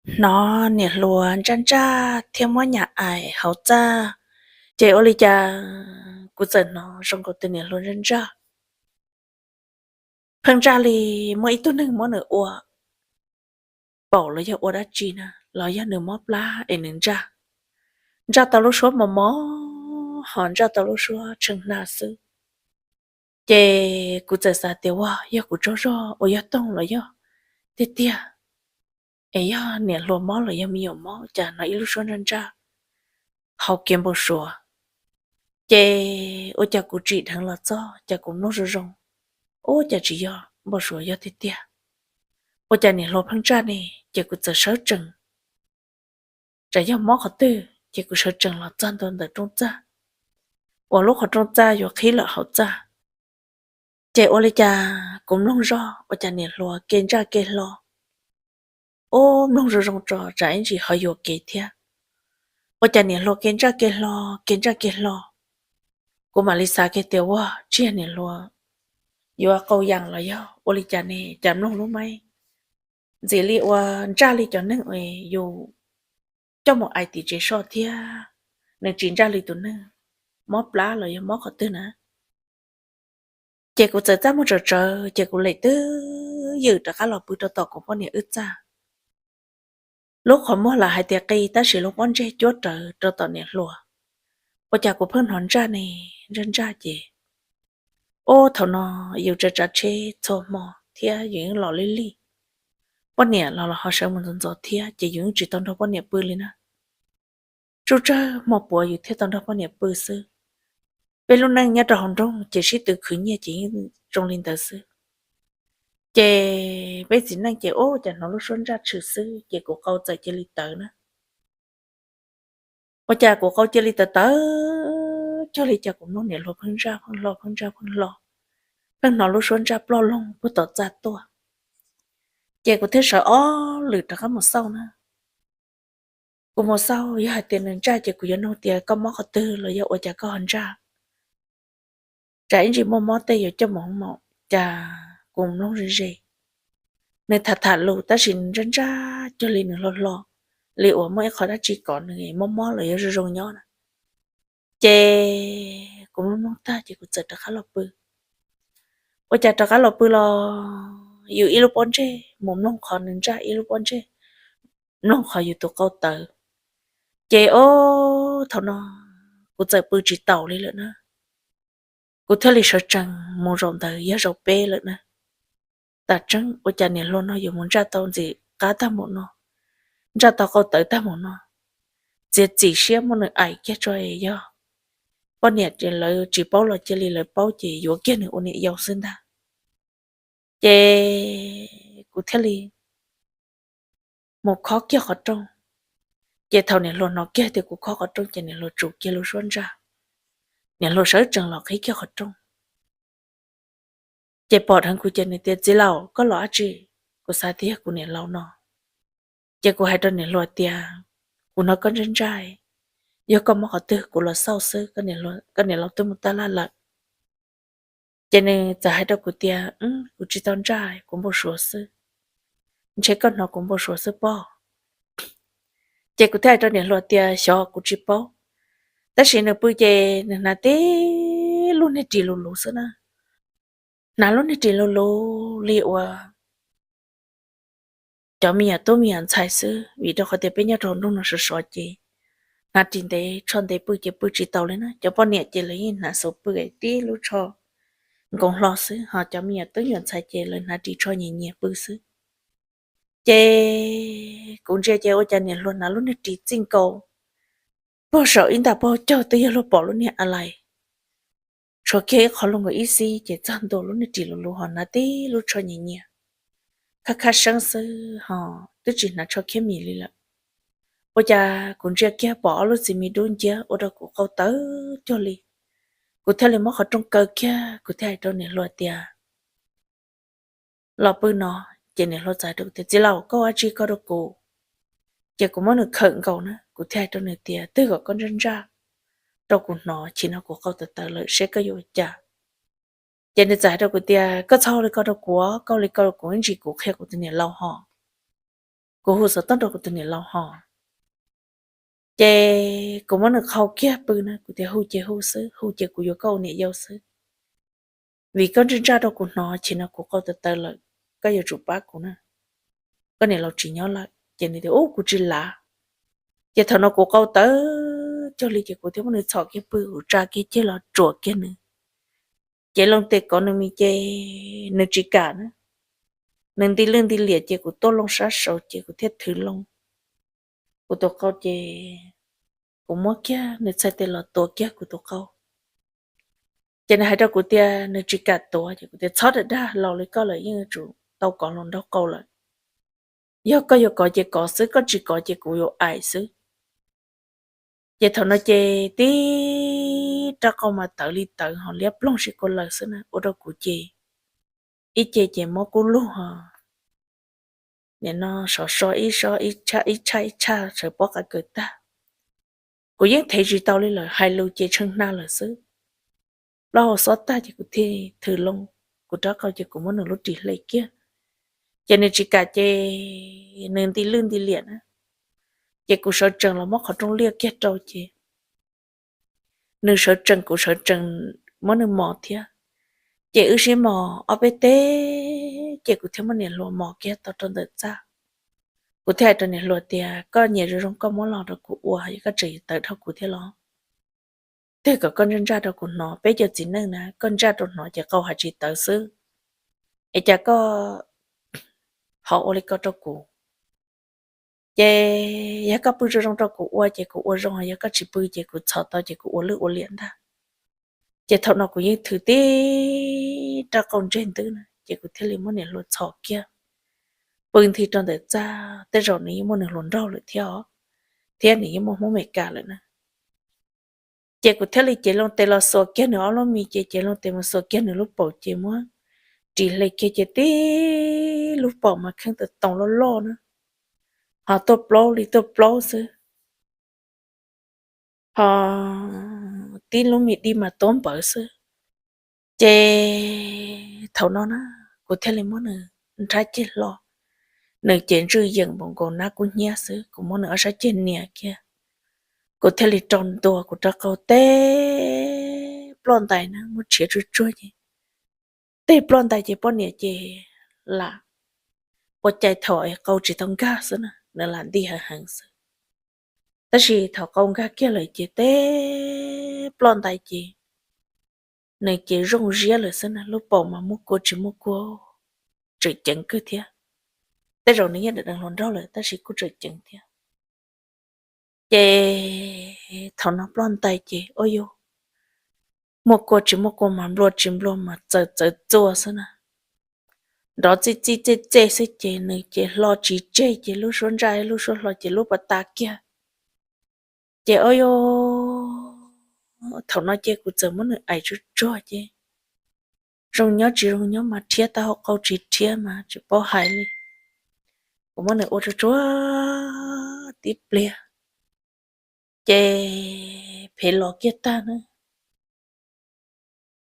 hnov niam hluas ntsaj ntsaj thiab muab nyas aim hauv txaj, ces ua li cas kuv txawm hnov zoo nkaus tus niam hluas ntsaj ntsaj. Pheej ntsaj li muaj ib tug neeg muab nws ua paum los yog ua dab tsi na, los yog nws mob plab es nws ntsaj, ntsaj tau lub suab mos mos, ho ntsaj tau lub suab tshee hna xwb. Ces kuv txawm xav tias ua yog kuv tsaug zog uas yog toog los yog tiag tiag, es yog niam hluas mob los yog me nyuam mob cas hnov ib lub suab ntsaj ntsaj hauv kev npau suav. Ces ua cas kuv tsim dheev los txog cas kuv mloog zoo zoo, ua cas tsis yog npau suav, yog tiag tiag. Ua cas niam hluas pheej ntsaj ne, ces kuv txawm sawv tsees, tsam yog mob qhov twg ces kuv sawv tsees los txog ntua ntawm rooj txaj, uas lub qhov rooj txaj yuav qhib lawm hauv txaj. Ces ua li cas kuv mloog zog ua cas niam hluas ke ntsaj ke hlo, ua mloog zoo zoo tso tsam ib ntsis ho yuam kev thiab. Ua cas niam hluas ke ntsaj ke hlo, ke ntsaj ke hlo, kuv mam li xav kiag tias ua tsiaj niam hluas yuav qau yas los yog ua li cas ne, cas mloog lub maib ntxim li ua ntsaj li cov neeg uas yus coj mus aim tim tsev soj thiab, nws tsis ntsaj li tus neeg mob plab los yog mob qhov twg na. Ces kuv txawm txaj muag tsawv tsawv ces kuv lem twb ywm rov qab los pw rau tom kuv poj niam wb txaj. Lub qhov muag lam hais tias qis tab sis lub pob ntseg cuab rawv rau tom niam hluas. Ua cas kuv pheej hnov ntsaj ne, ntsaj ntsaj ces, ub, thaum no yus tsav tsav tsheb txhua hmo thiab yus yeej los lig lig, poj niam los los ho sawv mus ntxov ntxov thiab ces yus yeej tsis tau nrog poj niam pw li na. Tsuj tsawg hmo puav yus thiaj tau nrog poj niam pw xwb. Peb lub neej nyob rau hauv nroog ces sib tw khwv nyiaj ces yeej zoo li ntawd xwb. Ces peb txiv neej ces ub cas hnov lub suab ntsaj tshwm xwb ces kuv qau txawm cia li tawv na. Ua cas kuv qau cia li tawv tawv cuag li cas kuv mloog niam hluas pheej ntsaj pheej hlo pheej ntsaj pheej hlo, pheej hnov lub suab ntsaj ploj loog puag tom txaj tuaj. Ces kuv thiaj sawv ob lwm rov qab mus xauj na. Kuv mus xauj yog hais tias nws ntsaj ces kuv yuav nug tias koj mob qhov twg los yog ua cas koj ho ntsaj, tsam ib ntsis muaj mob tej yuav coj mus hoob maum. Cas kuv mloog ze ze, nws tham tham lus tab sis nws ntsaj ntsaj cuag li nws hlo hlo, li uas muaj ib qho dab tsi kom nws mob mob los yog zoo zoo nyob na. Ces kuv mloog mloog tag ces kuv txawm rov qab los pw. Ua cas rov qab los pw los yus ib lub pob ntseg mus mloog qhov nws ntsaj, ib lub pob ntseg mloog qhov yus tus qau tawv. Ces ub, thaum no kuv txawm pw tsis taus li lawm na. Kuv thiaj li sawv tsees mus zaum ntawd yog zaum peb lawm na. Tam tseeb ua cas niam hluas no yuav mus ntsaj tau ntxim qab tag npaum no, ntsaj tau qau tawv tag npaum no, txiav txim siab muab nws aim kiag tso es yog poj niam ces lawv tsis paub los cia li lawv paub ces yuav kiag nws ua niam yau xwb ntag. Ces kuv thiaj li mus khob kiag qhov rooj. Ces thaum niam hluas hnov kiag tias kuv khob qhov rooj ces niam hluas tsum kiag lub suab ntsaj, niam hluas sawv tsees los qhib kiag qhov rooj. Ces pom dheev kuv ces nws tias, Txiv laus, koj los dab tsi? Kuv xav tias yog kuv niam laus no. Ces kuv hais rau niam hluas tias, Kuv hnov koj ntsaj ntsaj, yog koj mob qhov twg kuv los xauj xwb, koj niam laus twb mus tab laj lawm. Ces nws txawm hais rau kuv tias, Kuv tsis tau ntsaj, kuv npau suav xwb. Ntshe koj hnov kuv npau suav xwb pob. Ces kuv thiaj hais rau niam hluas tias, Xyov, kuv tsis paub. Tab sis nws pw ces nws hnav tib lub niag ris lus lus xwb na. Hnav lub niag ris lus lus li uas cov me nyuam tub me nyuam ntxhais xwb, vim rau qhov tias peb nyob rau nroog no sov sov ces hnav ris ntev tsho ntev pw ces pw tsis taus li na. Cov poj niam ces lawv yeej hnav xuv pw tib lub tsho nkoos hlo xwb, ho cov me nyuam tub me nyuam ntxhais ces lawv hnav ris tsho nyias nyias pw xwb. Ces kuv ntsia ces ua cas niam hluas hnav lub niag ris txij nkaus puag saum ib nta paug caug twb yog luag pom lub niag a lais, tshuav kiag ib qho lug nkaus ib xib ces txog ntua lub niag ris lus lus ho hnav tib lub tsho nyias nyias, khab khab seeb xwb ho twb tsis hnav tsho khiab mis li lawm. Ua cas kuv ntsia kiag pom ob lub txiv mis dub nciab ua rau kuv qau tawv cuag li. Kuv thiaj li muab qhov rooj kaw kiag, kuv thiaj hais rau niam hluas tias, Los pw no. Ces niam hluas txawm hais rau kuv tias, Txiv laus, koj ua dab tsi koj rau kuv? Ces kuv muab nws khawm nkaus na, kuv thiaj hais rau nws tias, Twg kom koj ntsaj ntsaj rau kuv hnov, chim no kuv qau tawv tawv lawm, seb koj yuav ua cas? Ces nws txawm hais rau kuv tias, Koj txhob ua li ko rau kuv, koj ua li ko rau kuv ib ntsis kuv qhia kuv tus niam laus ho. kuv hu xov tooj rau kuv tus niam laus hos. Ces kuv muab nws qhau kiag pw na, kuv tias hu ces hu xwb, hu ces kuv yuav koj ua niam yau xwb. Vim koj ntsaj ntsaj rau kuv hnov, chim no kuv qau tawv tawv lawm, koj yuav tsum pab kuv na. Koj niam laus tsis nyob lawm. Ces nws tias ub, kuv tsis lav. Ces thaum no kuv qau tawv cog li ces kuv thiaj muab nws txhom kiag pw, kuv tsa kiag ceg los tsuam kiag nws. Ces loo tes kov nws mis ces nws tsis kam na. Nws nti lwj nti liam ces kuv tuaj loo sab saud ces kuv thiaj thwv loo kuv tus qau ces kuv muab kiag nws txhais tes los tuav kiag kuv tus qau. Ces nws hais rau kuv tias nws tsis kam tuav, ces kuv tias txhob dag dag, laus li koj lawm yeej yuav tsum tau kov hluas nraug qau lawm. Yog koj yuav kov ces kov xwb, koj tsis kov ces kuv yuav aim xwb. Ces thaum no ces tib rab qau mas tawv li tawv ho liab ploog si kua lawm xwb na, ua rau kuv ces ib ce ces mob kub lug ho nim no sov so ib so ib tshaj ib tshaj ib tshaj sawv pob qa kaws tag. Kuv yeej thev tsis tau li lawm, hais lus ces tshee hna lawm xwb. Plaub hau xob tag ces kuv thiaj thwv loo kuv rab qau ces kuv muab nws lub ris hle kiag. Ces nws tsis kam ces nws nti lwj nti liam na. Ces kuv sawv tsees los muab qhov rooj liaj kiag rau ces nws sawv tsees kuv sawv tsees muab nws mos thiab. Ces wb sib mos ob peb teg ces kuv thiaj muab niam hluas mos kiag tau rau ntawm txaj. Kuv thiaj hais rau niam hluas tias koj nyiam zoo zoo koj muab los rau kuv ua, yog koj tseem tawv dhau kuv thiab los twg kom koj ntsaj ntsaj rau kuv hnov, peb cov txiv neej na koj ntsaj rau hnov ces qau hais tsis tawv xwb. Es cas koj ho ua li ko rau kuv? Ces yog koj pw zoo zoo rau kuv ua ces kuv ua zoo, yog koj tsis pw ces kuv txhos tau ces kuv ua lwj ua liam ntag. Ces thaum no kuv yeej thwv tib rab qau ntseg ntwb na, ces kuv thiaj li muab niam hluas txhom kiag pw nthi rau ntawm txaj. Tej zaum nws yeej muaj nws hluas nraug lawm thiab os, thiab nws yeej muaj Hmoob Amelikas lawm na. Ces kuv thiaj li cev loo tes los xuas kiag nws ob lub mis, ces cev loo tes mus xuas kiag nws lub paum, ces muab ris hle kiag ces tib lub paum mas kheej tau toos loj loj na, ho tuaj plaub li tuaj plaub xwb, ho tib lub mis di mas tuab npawv xwb. Ces thaum no na, kuv thiaj li muab nws nrhab ceg hlo. Nws ces ntswj yeem npaum nkaus nab kub hnyiab xwb, kuv muab nws ob sab ceg nias kiag. Kuv thiaj li rau ntua kuv rab qau teb ploj ntais na, muab tshiav tsuag tsuag ces teb ploj ntais ces poj niam ces lam ua cai thaum qau tsis tau nkag xwb na, nws lam nti heev heev xwb. Tab sis thaum qau nkag kiag lawm ces teb ploj ntais ces nws ces zoo ziab lawm xwb na, lub paum mas muaj kua tsis muaj kua, tseem ceev kawg thiab. Tej zaum nws yeej deev hluas nraug lawm tab sis kuj tseem ceev thiab. Ces thaum no ploj ntais ces ua yuav muaj kua tsis muaj kua mas nplua tsis nplua mas txawm txawv txua xwb na, nrov txij txij txej txej xwb ces nws ces hlo tsis tseg ces lub suab ntsaj lub suab hlo ces lub pas tas kiag. Ces ua yuav thaum no ces kuv txawm muab nws aim tsuag tsuag ces zoo nyob tsis zoo nyob mas rhiab tau hauv qau tsis rhiab mas tsis paub hais li. Kuv muab nws ua tsuag tsuag tib pliag ces phem los kiag tag na.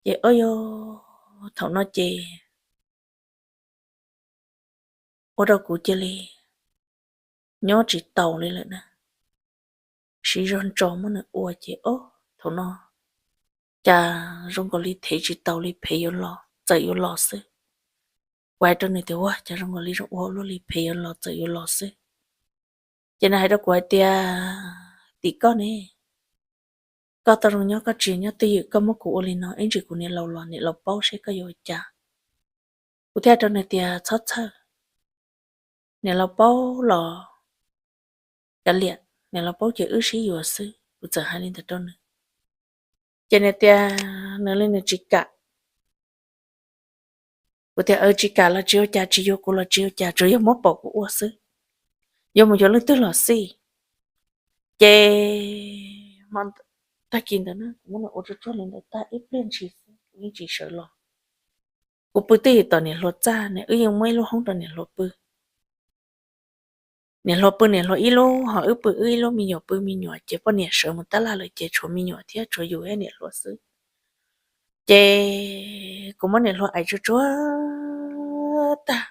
Ces ua yuav thaum no ces ua rau kuv cia li nyob tsis taus li lawm na. Siv zog ntso muab nws ua ces o, thaum no cas zoo nkaus li thev tsis taus li, phem yuav los txawm yuav los xwb. Kuv hais rau nws tias ua cas zoo nkaus li zoo ua luaj li, phem yuav los txawm yuav los xwb. Ces nws hais rau kuv hais tias tim koj ne, koj tau zoo nyob koj tsis nyob twj ywm, koj muab kuv ua li no ib ntsis kuv niam laus los niam laus paub seb koj yuav ua cas. Kuv thiaj hais rau nws tias txhob txhawj, niam laus paub los kav liam, niam laus paub ces wb sib yuav xwb. Kuv txawm hais li ntawd rau nws. Ces nws tias nws li nws tsis kam. Kuv tias tsis kam los tsis ua cas, tsis yuav kuv los tsis ua cas, tsuas yog muab paum kuv ua xwb, yuav mus yuav leej twg los xij. Ces tag kis ntawd na kuv muab nws ua tsuag tsuag li ntawd tag ib pliag ntshis xwb kuv yeej tsis sawv los. Kuv pw twj ywm tom niam hluas txaj ne, wb yeej muab ib lub hoob rau niam hluas pw. Niam hluas pw niam hluas ib lub, ho wb pw wb ib lub, me nyuam pw me nyuam, ces poj niam sawv mus tab laj lawm ces tshuav me nyuam thiab tshuav yus thiab niam hluas xwb. Ces kuv muab niam hluas aim tsuag tsuag tag,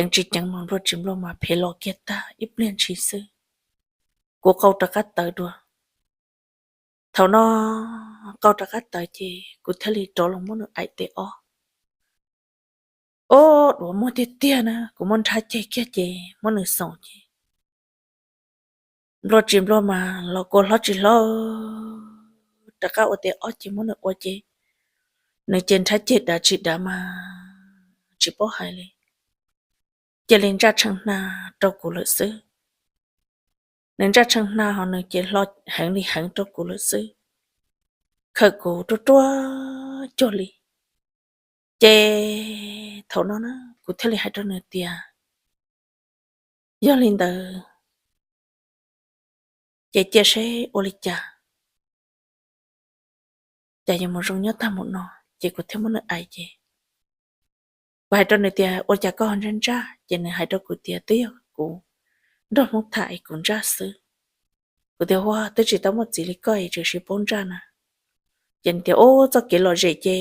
ceev tsis ceev mas nplua tsis nplua mas phem los kiag tag ib pliag ntshis xwb. Kuv qau rov qab tawv dua. Thaum no qau rov qab tawv ces kuv thiaj li rov los muab nws aim tes ob. Ob, duav muag tiag tiag na, kuv muab nrhab ceg kiag ces muab nws xoom ces nplua tsis nplua mas los kua hlob tsis hlob, rov qab ua tes ob ces muab nws ua ces nws ces nrhab ceg dav tsis dav mas tsis paub hais li. Cia li ntsaj tshee hna rau kuv lawm xwb. Nws ntsaj tshee hna ho nws ces hlo heev li heev rau kuv lawm xwb, khawm kuv ruaj ruaj cuag li. Ces thaum no na kuv thiaj li hais rau nws tias, yog li ntawd ces cia seb ua li cas, cas yuav mus zoo nyob tag mus no. Ces kuv thiaj muab nws aim ces kuv hais rau nws tias, ua cas koj ho ntsaj ntsaj? Ces nws hais rau kuv tias, twb yog kuv nrog Hmoob tham es kuv ntsaj xwb. Kuv tias, ua twb tsis tau muaj txiv li koj es tseem siv paub ntsaj na. Ces nws tias, ub, txoj kev lom zem ces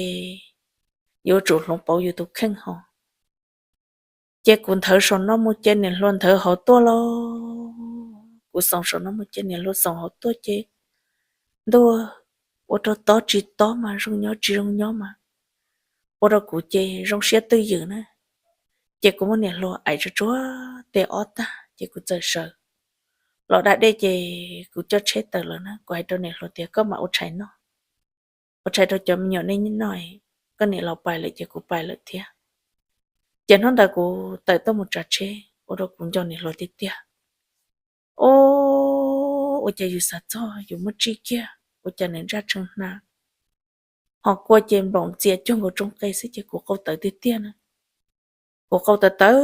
yuav tsum hloov pauv yus tus kheej ho. Ces kuv nthawv saum no mus ces niam hluas nthawv hauv tuaj lauj. Kuv xoom saum no mus ces niam hluas xoom hauv tuaj ces ntuj, ua rau tob tsis tob mas zoo nyob tsis zoo nyob mas ua rau kuv ces zoo siab twj ywm na. Ces kuv muab niam hluas aim tsuag tsuag tes ob tag ces kuv txawm sawv los da dej ces kuv coj tsheb tawm lawm na. Kuv hais rau niam hluas tias, koj mam ua tshais noj, ua tshais rau cov me nyuam nej noj, koj niam los pais lawm ces kuv pais lawm thiab. Ces hnub ntawd kuv tawm tuaj mus tsav tsheb ua rau kuv nco niam hluas tiag tiag. Ub, ua cas yus xav txog yus muab tsij kiag ua cas nws ntsaj tshee hna ho kua ces nplaum ntxias cuag nkaus tsoo qe xwb ces kuv qau tawv tiag tiag na. Kuv qau tawv tawv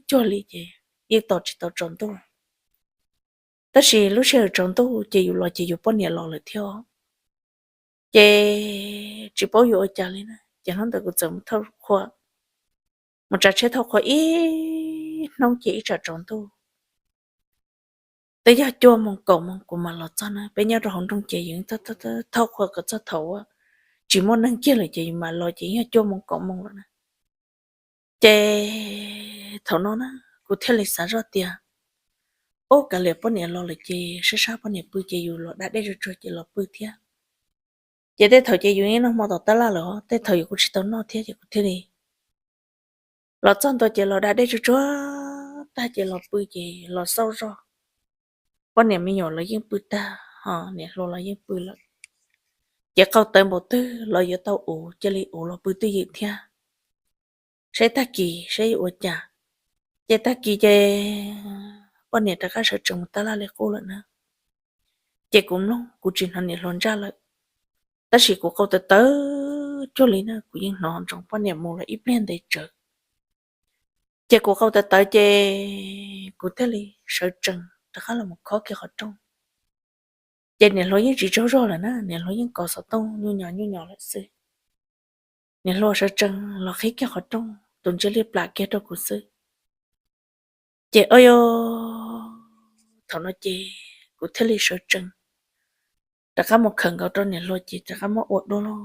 cuag li ces yeej tos tsis tau tsaus ntuj. Tab sis lub sij hawm tsaus ntuj ces yus los ces yus poj niam los lawm thiab os. Ces tsis paub yuav ua cas li na ces hnub ntawd kuv txawm mus thauj qhua, mus tsav tsheb thauj qhua ib hnub ces ib tsam tsaus ntuj. Twb yog cuaj moos kaum moos kuv mam los txog na. Peb nyob rau hauv nroog ces yus thauj qhua kom txog thaum uas tsis muaj neeg kiag lawm ces yus mam los ces yog cuaj moos kaum moos lawm na. Ces thaum no na kuv thiaj li xav zoj tias, ub, kav liam poj niam los lawm ces sab sab poj niam pw ces yus los da dej tsuag tsuag ces los pw thiab. Ces tej thaum ces yus yeej noj hmo tom tab laj lawm os, tej thaum yus kuj tsis tau noj thiab ces kuv thiaj li los txog ntua ces los da dej tsuag tsuag tag ces los pw ces los xauj zoj poj niam me nyuam los yeej pw tag ho niam hluas los yeej pw lawm. Ces qau tawv npaum twg los yuav tau uv, cia li uv los pw twj ywm thiab, saib tag kis saib yuav ua cas. Ces tag kis ces poj niam rov qab sawv tsees mus tab laj li qub lawm na. Ces kuv mloog kuv tsis hnov niam hluas ntsaj lawm, tab sis kuv qau tawv tawv cuag li na, kuv yeej hnov ntsoov poj niam mus lawm ib pliag ntev tsawv. Ces kuv qau tawv tawv ces kuv thiaj li sawv tsees rov qab los mus khob kiag qhov rooj. Ces niam hluas yeej tsis tsaug zog lawm na, niam hluas yeej kov xov tooj nyuj nyos nyuj nyos lawm xwb. Niam hluas sawv tsees los qhib kiag qhov rooj, tus ntsej liab plam kiag rau kuv xwb. Ces o, thaum no ces kuv thiaj li sawv tsees rov qab mus khawm nkaus rau niam hluas ces rov qab muab ua dua lawm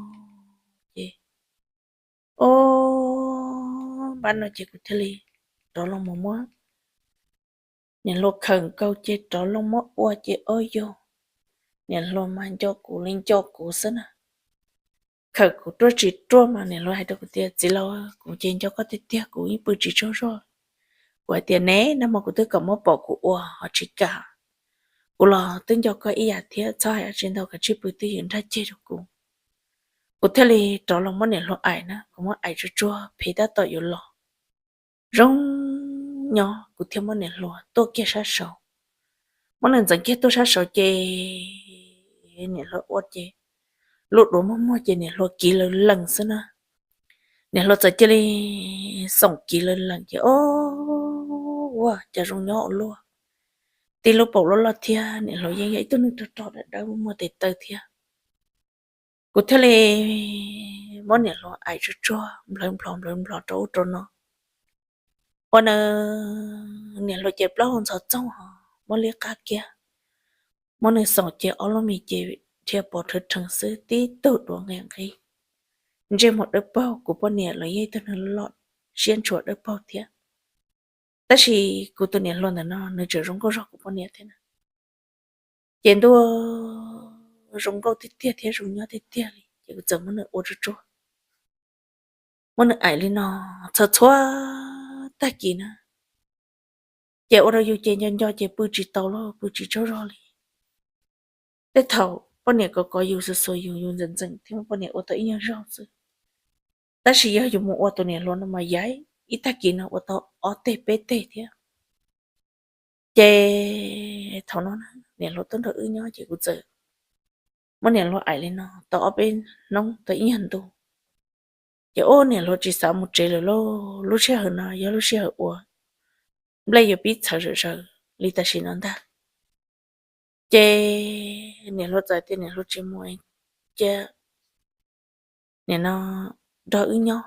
ces o, npab no ces kuv thiaj li rov los mus muab niam hluas khawm nkaus ces rov los muab ua ces o yog niam hluas mas nco kuv li nco kuv xwb na. Khawm kuv ruaj tsis ruaj mas niam hluas hais rau kuv tias, txiv laus, kuv ces nco koj tiag tiag, kuv yeej pw tsis tsaug zog. Kuv hais tias, ne, nag hmo kuv twb kom muab pom kuv ua ho tsis kam. Kuv los twb nco koj ib yam thiab, txhob hais dab tsi ntau, kav tsij pw twj ywm nrhab ceg rau kuv. Kuv thiaj li rov los muab niam hluas aim na, kuv muab aim tsuag tsuag phem tab tom yuav los zoo nyob, kuv thiaj muab niam hluas tuaj kiag sab saud. Muab nws ntxeev kiag tuaj sab saud ces niam hluas ua ces lub duav muag muag ces niam hluas kiv laws lees xwb na. Niam hluas txawm cia li xoom kiv laws lees ces o, ua cas zoo nyob ua luaj, tib lub paum loj loj thiab niam hluas yeej yog ib tug neeg rog rog dawb dawb muag tes taw thiab. Kuv thiaj li muab niam hluas aim tsuag tsuag nplawv nplho nplawv nplho rau ub rau no. Ua na, niam hluas ces plaub hau ntxhov txoog ho muab liab qab kiag, muab nws xoom ces ob lub mis ces dhia pov rhawv rheev xwb, tib tug duav nqis nqis, ntsej muag dawb paug. Kuv poj niam los yeej ib tug neeg loj siab ntshua dawb paug thiab. Tab sis kuv tus niam hluas ntawm no nws tseem zoo nkauj zog kuv poj niam thiab na. Ces ntuj, zoo nkauj tiag tiag thiab zoo nyob tiag tiag li ces kuv txawm muab nws ua tsuag tsuag, muab nws aim li no txhua txhua tag kis na. Ces ua rau yus ces nco nco ces pw tsis tau los pw tsis tsaug zog li. Tej thaum poj niam kov kov yus xuas xuas yus, yus ntxeem ntxeem thiab muab poj niam ua tau ib nyuag zaug xwb. Tab sis yog yus mus ua tus niam hluas no mas yav ib tag kis no ua tau ob teg peb teg thiab. Ces thaum no niam hluas tuaj nrog wb nyob ces kuv txawm muab niam hluas aim li no tau ob peb hnub tau ib nyuag ntu. Ces ua niam hluas tsis xav mus tsev lawm lauj, lub sij hawm no yog lub sij hawm uas nplej yuav pib txhawv zawm zaws li tam sim no ntag. Ces niam hluas txawm tias niam hluas tsis mus, cia nim no nrog wb nyob.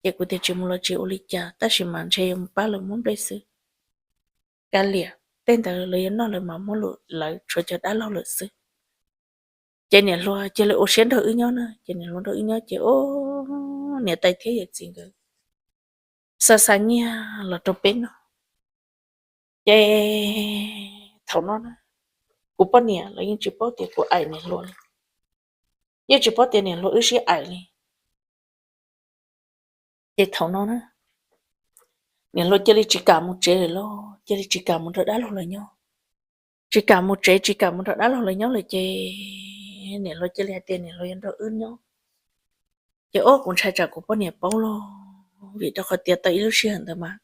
Ces kuv tias tsis mus los tsis ua li cas, tab sis mas ntshe yuav mus pab lawv muab nplej xwb. Kav liam, tej ntawd lawv yuav noj lawv mas muab lawv, tshuav cov dab laug lawm xwb. Ces niam hluas cia li ua siab nrog wb nyob na, ces niam hluas nrog wb nyob ces ua niam tais thiab yawm txiv nkawd xa xa nyiaj los rau peb noj. Ces thaum no na, kuv poj niam los yeej tsis paub tias kuv aim niam hluas li, yeej tsis paub tias niam hluas wb sib aim li. Ces thaum no na, niam hluas cia li tsis kam mus tsev lawm lauj, cia li tsis kam mus nrog dab laug lawv nyob. Tsis kam mus tsev, tsis kam mus nrog dab laug lawv nyob lawm ces niam hluas cia li hais tias niam hluas yuav nrog wb nyob. Ces ua kuv ntshai tsam kuv poj niam paub lauj, vim rau qhov tias tau ib lub sij hawm ntawd mas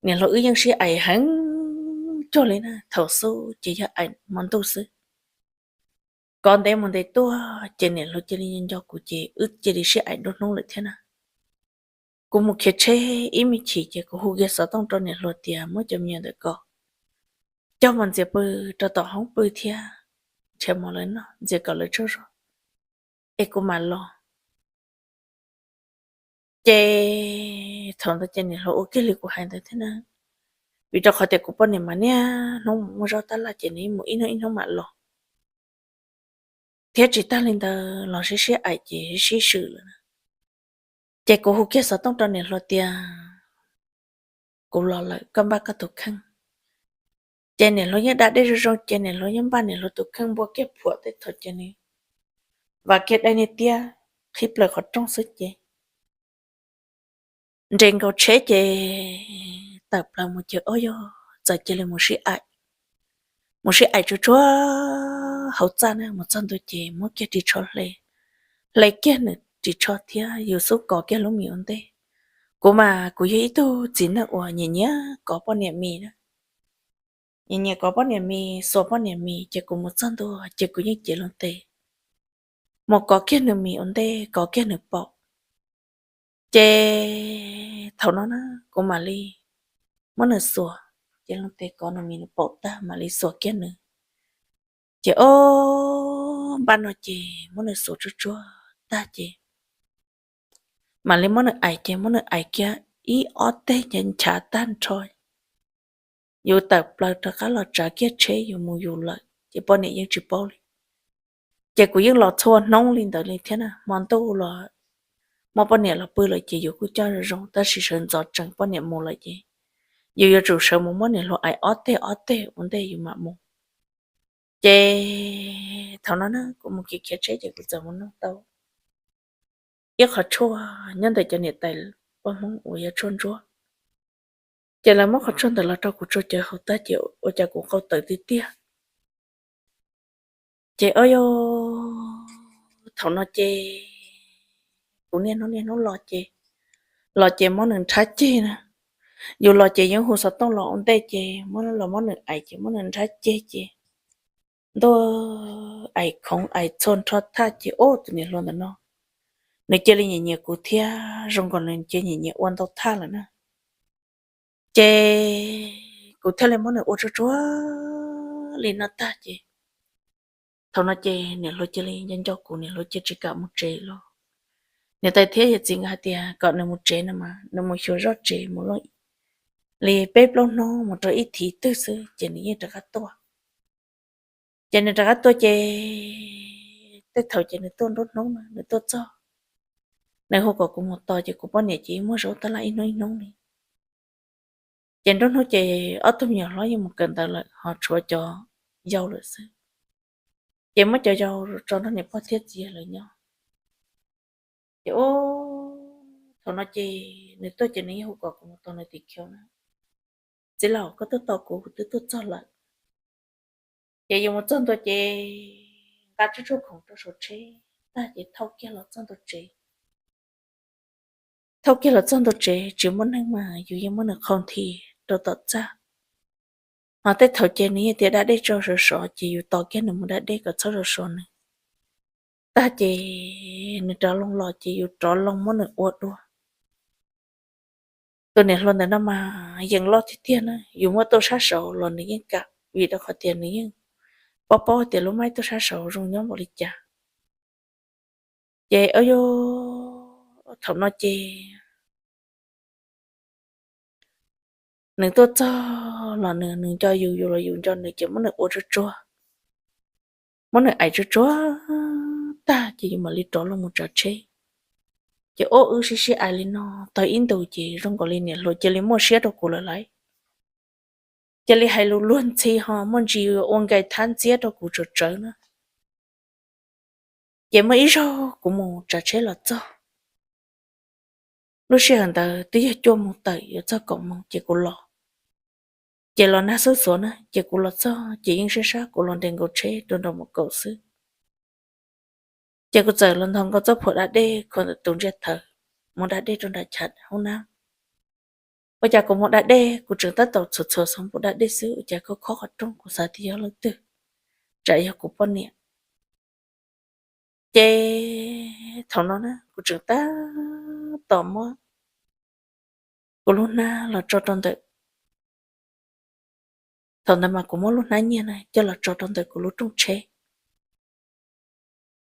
niam hluas wb yeej sib aim heev cuag li na, thaum xub ces yog aim hmo ntuj xwb. Kov ntev mus ntev tuaj ces niam hluas cia li nco kuv ces wb cia li sib aim nruab hnub lawm thiab na. Kuv mus khiav tsheb ib me chim ces kuv hu kiag xov tooj rau niam hluas tias muab cov me nyuam ntawm ko coj mus ntxias pw rau tom hoob pw thiab, nrhiav mov lawv noj ntxias kom lawv tsaug zog es kuv mam los. Ces thaum ntawd ces niam hluas ua kiag li kuv hais ntawd thiab na, vim rau qhov tias kuv poj niam mas niaj hnub mus muag zaub tab laj ces nws mus ib hnub ib hnub mam los. Thiab tsis tag li ntawd los sib sib aim ces sib swm lawm na. Ces kuv hu kiag xov tooj rau niam hluas tias kuv los lawm, koj npaj koj tus kheej. Ces niam hluas yeej da dej zoo zoo ces niam hluas yeej npaj niam hluas tus kheej npua kiag phuam tej thaum ces nws vam kiag dai niag tiab qhib plaws qhov rooj xwb ces nres nkaus tsheb ces tawm plaws mus ces ua yog txawm cia li mus sib aim, mus sib aim tsuag tsuag hauv txaj na, mus txog ntua ces muab kiag ris tsho hle, hle kiag nws ris tsho thiab yus xub kov kiag lub mis ua ntej. Kuv mas kuv yog ib tug txiv neej uas nyiam nyiam kov poj niam mis na, nyiam nyiam kov poj niam mis, xuas poj niam mis ces kuv mus txog ntua ces kuv yeej cev loo tes mus kov kiag nws mis ua ntej, kov kiag nws paum. Ces thaum no na kuv mam li muab nws xuas, cev loo tes kov nws mis nws paum tag mam li xuas kiag nws. Ces o, npaj no ces muab nws xuas tsuag tsuag tag ces mam li muab nws aim ces muab nws aim kiag ib ob teg ces nchav tag nrho. Yus tawm plaws rov qab los tsav kiag tsheb yus mus yus lawm ces poj niam yeej tsis paub li. Ces kuv yeej los txhua hnub li ntawd li thiab na, hmo ntuj los muab poj niam los pw lawm ces yus kuj coj zoo zoo, tab sis sawv ntxov tsees poj niam mus lawm ces yus yuav tsum sawv mus muab niam hluas aim ob teg ob teg ua ntej yus mam mus. Ces thaum no na kuv mus khiav khiav tsheb ces kuv txawm mus nug tau ib qhov tshuaj nyob ntawm cov niam tais poj Hmoob uas yog tshuaj ntsuab. Ces lawv muab qhov tshuaj ntawd los rau kuv tsuag cawv haus tag ces ua cas kuv qau tawm tiag tiag. Ces o, thaum no ces kuv niaj hnub niaj hnub los ces, los ces muab nws nrhab ceg na. Yus los ces yeej hu xov tooj los ua ntej ces muab los muab nws aim ces muab nws nrhab ceg ces ntuj, aim khoov aim txhua nrho thaj ces o, tus niam hluas ntawm no nws cia li nyiam nyiam kuv thiab zoo nkaus nws cia nyiam nyiam ua ntau thaj lawm na. Ces kuv thiaj li muab nws ua tsuag tsuag li no tag ces thaum no ces niam hluas cia li nco nco kuv, niam hluas cia tsis kam mus tsev los. Niam tais thiab yawm txiv nkawd hais tias kom nws mus tsev no mas nws mus xyuas zoj tsev mus li peb plaub hnub mus rau ib thiv twg xwb ces nws yeej rov qab tuaj. Ces nws rov qab tuaj ces tej thaum ces nws tuaj nruab hnub na, nws tuaj txog, nws hu kom kuv mus tos ces kuv poj niam ces muag zaub tab laj ib hnub ib hnub li. Ces nruab hnub ces ob tug me nyuam hlob yeej mus kawm ntawv lawm ho tshuav cov yau lawm xwb. Ces muab cov yau tso nrog niam pog thiab txiv yawg lawv nyob. Ces ub, thaum no ces nws tuaj ces nws yeej hu kom kuv mus tos nws tim khiv na. Txiv laus, koj tuaj tos kuv, kuv twb tuaj txog lawm. Ces yus mus txog ntua ces nqa tsuj tsuag khoom rau saum tsheb tag ces thauj kiag los txog ntua tsev. Thauj kiag los txog ntua tsev tsis muaj neeg mas yus yeej muab nws qhau nthi rau tom txaj. Ho tej thaum ces nws yeej tias da dej tso sov sov ces yus tos kiag nws mus da dej kom txhob sov sov nws. Tag ces nws rov loo los ces yus rov loo muab nws ua dua. Tus niam hluas ntawm no mas yeej loj tiag tiag na, yus muab tuaj sab saud los nws yeej kam, vim rau qhov tias nws yeej paub paub tias lub maib tuaj sab saud zoo nyob npaum li cas. Ces thaum no ces nws tuaj txog los nws, nws nco yus, yus los yus nco nws, ces muab nws ua tsuag tsuag, muab nws aim tsuag tsuag tag ces yus mam li rov loo mus tsav tsheb. Ces ub, wb sib sib aim li no tau ib ntus ces zoo nkaus li niam hluas cia li muaj siab rau kuv lawm lauj. Cia li hais lus luag ntxhi ho muaj ntsis ua nkais thab ntxiab rau kuv tsawv tsawv na. Ces muaj ib zaug kuv mus tsav tsheb los txog, lub sij hawm ntawd twb yog cuaj moos tawm yuav txog kaum moos ces kuv los. Ces los nag xub xuav na, ces kuv los txog ces yeej sab sab, kuv los nres nkaus tsheb rau nraum mus kaum xwb. Ces kuv txawm los nthos nkaus txoj phuam da dej kho ntawm tus ntsiab thawv, mus da dej rau nram chav hoob nab. Ua cas kuv mus da dej kuv tseem tab tom txhuam txhuam xov npum da dej xwb, ua cas khob khob qhov rooj, kuv xav tias yog leej twg, tsam yog kuv poj niam. Ces thaum no na kuv tseem tab tom muab kuv lub hnab los tso rau ntawm, thaum ntawd mas kuv muab lub hnab nyiag na coj los tso rau ntawm kuv lub rooj tsheb.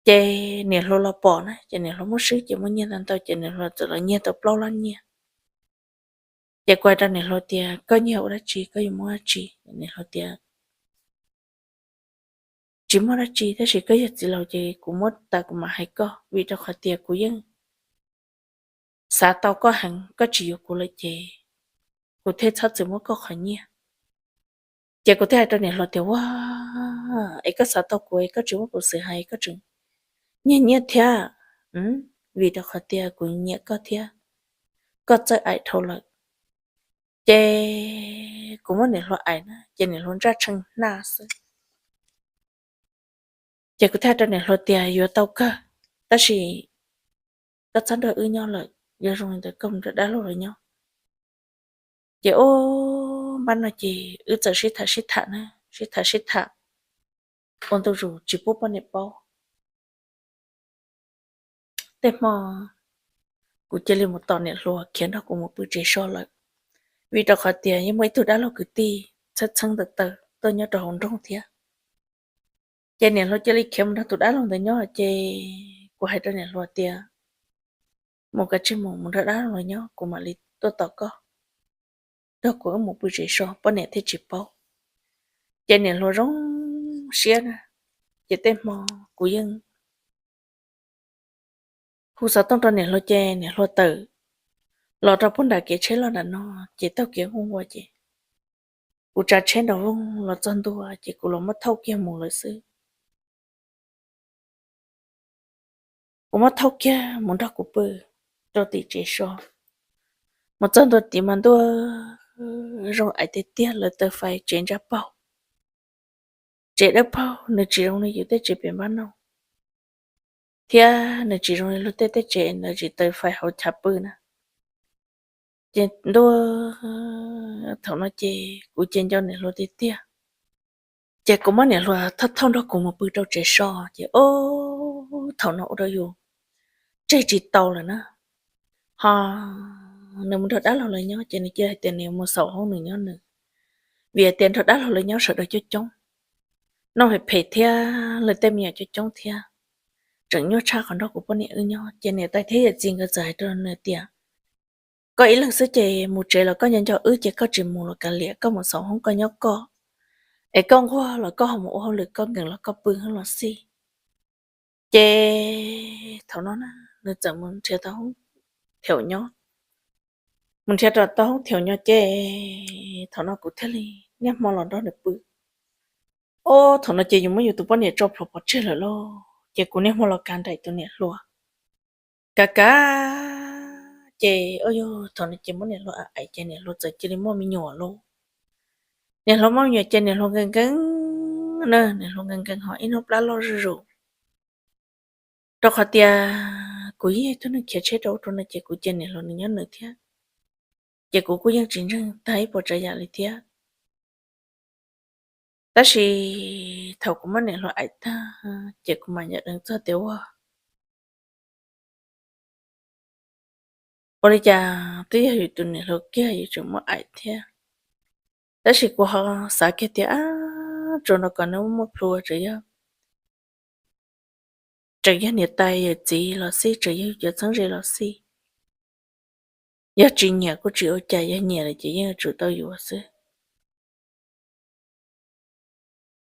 Ces niam hluas los pom na, ces niam hluas muab swb ces muaj nyiaj ntau ntau, ces niam hluas txawm los nyiag tau plaub lab nyiaj. Ces kuv hais rau niam hluas tias, koj nyiag ua dab tsi, koj yuav muab dab tsi? Niam hluas tias, tsis muaj dab tsi, tab sis koj yog txiv laus ces kuv muab tas kuv mam hais koj, vim rau qhov tias kuv yeej xav tau koj heev, koj tsis yuav kuv lawm ces kuv thiaj txhob txwm muab koj qhov nyiaj. Ces kuv thiaj hais rau niam hluas tias, ua, es koj xav tau kuv es koj tsis muab kuv xwm hais, koj tseem nyiag nyiaj thiab. Vim rau qhov tias kuv nyiam koj thiab koj txawj aim dhau lawm. Ces kuv muab niam hluas aim na ces niam hluas ntsaj tshee hnaj xwb. Ces kuv thiaj rau niam hluas tias, yuav tau kawg, tab sis koj txhob nrog wb nyob lawm, yog zoo li ntawd koj mus nrog dab laug lawv nyob. Ces ub, npaj no ces wb txawm sib tham sib tham na, sib tham sib tham ua ntu zus tsis pub poj niam paub. Tej hmo kuv cia li mus tom niam hluas khiav nrog kuv mus pw tsev so lawm, vim rau qhov tias yeej muaj ib tug dab laug kwv tij txheeb txheeb tawm taw tuaj nyob rau hauv nroog thiab. Ces niam hluas cia li khiav mus nrog tus dab laug ntawd nyob, ces kuv hais rau niam hluas tias, mus kav tsij mus, mus nrog dab laug nyob, kuv mam li tuaj tom koj, nrog kuv wb mus pw tsev so poj niam thiaj tsis paub. Ces niam hluas zoo siab na, ces tej hmo kuv yeej hu xov tooj rau niam hluas ces niam hluas tawm los rau puag nram kev tsheb los nram no, ces taug kev nquag nquag ces kuv tsav tsheb nram voog los txog ntua ces kuv los muab thauj kiag mus lawm xwb. Kuv muab thauj kiag mus nrog kuv pw rau tim tsev so. Mus txog ntua tid mas ntuj, zoo aim tiag tiag, lawv taws fais tsev ntsaj paug, tsev dawb paug, nws tsis zoo li yus tej tsev pem npab no, thiab nws tsis zoo li luag tej tej tsev ntawd tsis taws fais hauv chav pw na. Ces ntuj, thaum no ces kuv ces nco niam hluas tiag tiag. Ces kuv muab niam hluas thauj thauj nrog kuv mus pw rau tsev so, ces ub, thaum no ua rau yus tseg tsis tau lawm na. Ho nws mus nrog dab laug lawv nyob ces nws cia hais tias nws mus xaus hoob nws nyob nws, vim hais tias nrog dab laug lawv nyob sawv daws coob coob, noj phem phem thiab, lawv tej me nyuam coob coob thiab, tseem nyuaj tshaj qhov nrog kuv poj niam wb nyob. Ces niam tais thiab yawm txiv nkawd txawm hais rau nws tias, koj ib leeg xwb ces mus tsev los koj nco nco wb, ces koj tsis mus los kav liam, koj mus xaus hoob koj nyob koj, es koj nquag los koj ho mus ua hauj lwm, koj nkees los koj pw hwb los xij. Ces thaum no na, nws txawm mus nrhiav tau hoob theem nyob. Mus nrhiav rau tau hoob thiaum nyob ces thaum no kuv thiaj li niaj hmo los nrog nws pw. Ob thaum no ces yus muab yus tus poj niam tso plhuav pov tseg lawm lauj, ces kuv niaj hmo los kav nraim tus niam hluas. Kav kav ces, o yog thaum no ces muab niam hluas aim ces niam hluas txawm cia li muaj me nyuam lauj. Niam hluas muaj me nyuam ces niam hluas nkees nkees na, niam hluas nkees nkees ho ib hnub plab loj zuj zus. Rau qhov tias kuv yeej yog tus neeg khiav tsheb rau ub rau no ces kuv cia niam hluas nws nyob nws thiab, ces kuv kuj yeej tsis ntseeg tag ib puas tsav yam li thiab. Tab sis thaum kuv muab niam hluas aim tag ces kuv mam ncaim deev txog tias ua ua li cas twb yog yus tus niam hluas kiag yus tseem muab aim thiab. Tab sis kuv ho xav kiag tias, ab, tsuas nrog kom nws muaj plhu, tseem yog, tseem yog niam tais yawm txiv los xij, tseem yog yus cov txheeb ze los xij. Yog tsis nyiam kuj tsis ua cas, yog nyiam lawm ces yeej yuav tsum tau yuav xwb.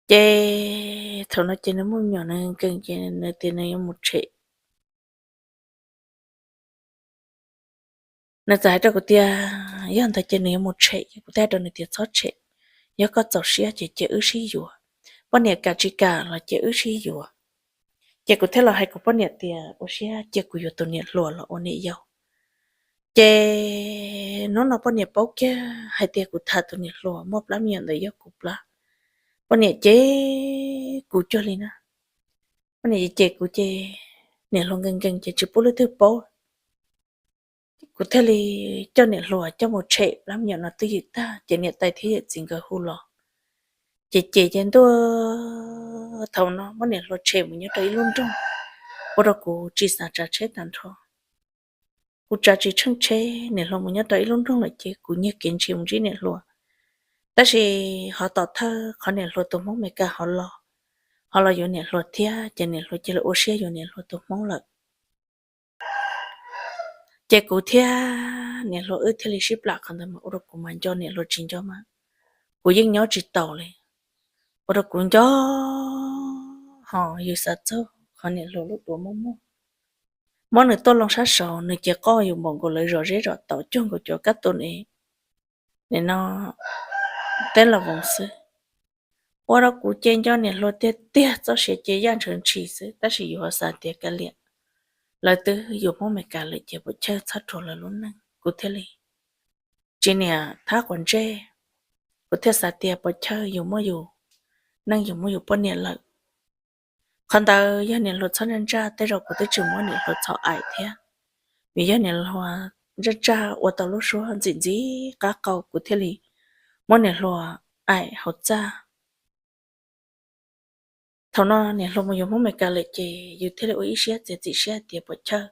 Ces thaum no ces nws muaj me nyuam nws nkees ces nws tias nws yuav mus tshem. Nws txawm hais rau kuv tias yog ntawd ces nws yuav mus tshem, ces kuv thiaj hais rau nws tias txhob tshem, yog koj txaus siab ces cia wb sib yuav, poj niam kam tsis kam los cia wb sib yuav. Ces kuv thiaj los hais kuv poj niam tias ua siab cia kuv yuav tus niam hluas los ua niam yau. Ces hnub no poj niam paub kiag hais tias kuv tham tus niam hluas muaj plab me nyuam ntawd yog kuv plab. Poj niam cem kuv cuag li na. Poj niam cem kuv ces niam hluas nkees nkees ces tsis pub leej twg paub. Kuv thiaj li coj niam hluas coj mus tshem plab me nyuam no twj ywm tag ces niam tais thiab yawm txiv nkawd hu los. Ces ces ces ntuj, thaum no muab niam hluas tshem mus nyob rau ib lub nroog, ua rau kuv tsis xav tsav tsheb tag nrho. Kuv tsav tsis tsheej tsheb, niam hluas mus nyob rau ib lub nroog lawm ces kuv nyiag kev ntshis mus ntsib niam hluas. Tab sis ho tom thawj qhov niam hluas tus hmoob Meskas ho los, ho los yuav niam hluas thiab ces niam hluas cia li ua siab yuav niam hluas tus hmoob lawm. Ces kuv thiab niam hluas wb thiaj li sib plam qhov ntawd mas ua rau kuv mas nco niam hluas tsis nco mas kuv yeej nyob tsis taus li. Ua rau kuv nco, ho yus xav txog qhov niam hluas lub duav muaj muaj, muab nws tuaj loo sab saud nws ces qoj yus npaum nkaus lawv zos zeb zos tau cuag nkaus cov kab tus ne, nim no teb los voos xwb. Ua rau kuv ces nco niam hluas tiag tiag, txoj sia ces yaj ntshaw ntshis xwb, tab sis yus ho xav tias kav liam, lawv twb yuav hmoob Meskas lawm ces puas chawj txhob rhuav lawv lub neej, kuv thiaj li tsis niam thab quav ntsej. Kuv thiaj xav tias puas chawj yus muaj yus neej, yus muaj yus poj niam lawm. Qhov ntawd yog niam hluas txhob ntsaj ntsaj, tej zaum kuv twb tsis muab niam hluas txhom aim thiab. Vim yog niam hluas ntsaj ntsaj ua tau lub suab ntxim ntxim qab qau kuv thiaj li muab niam hluas aim hauv txaj. Thaum no niam hluas mus yuav hmoob Meskas lawm ces yus thiaj li ua ib siab txiav txim siab tias puas chawj,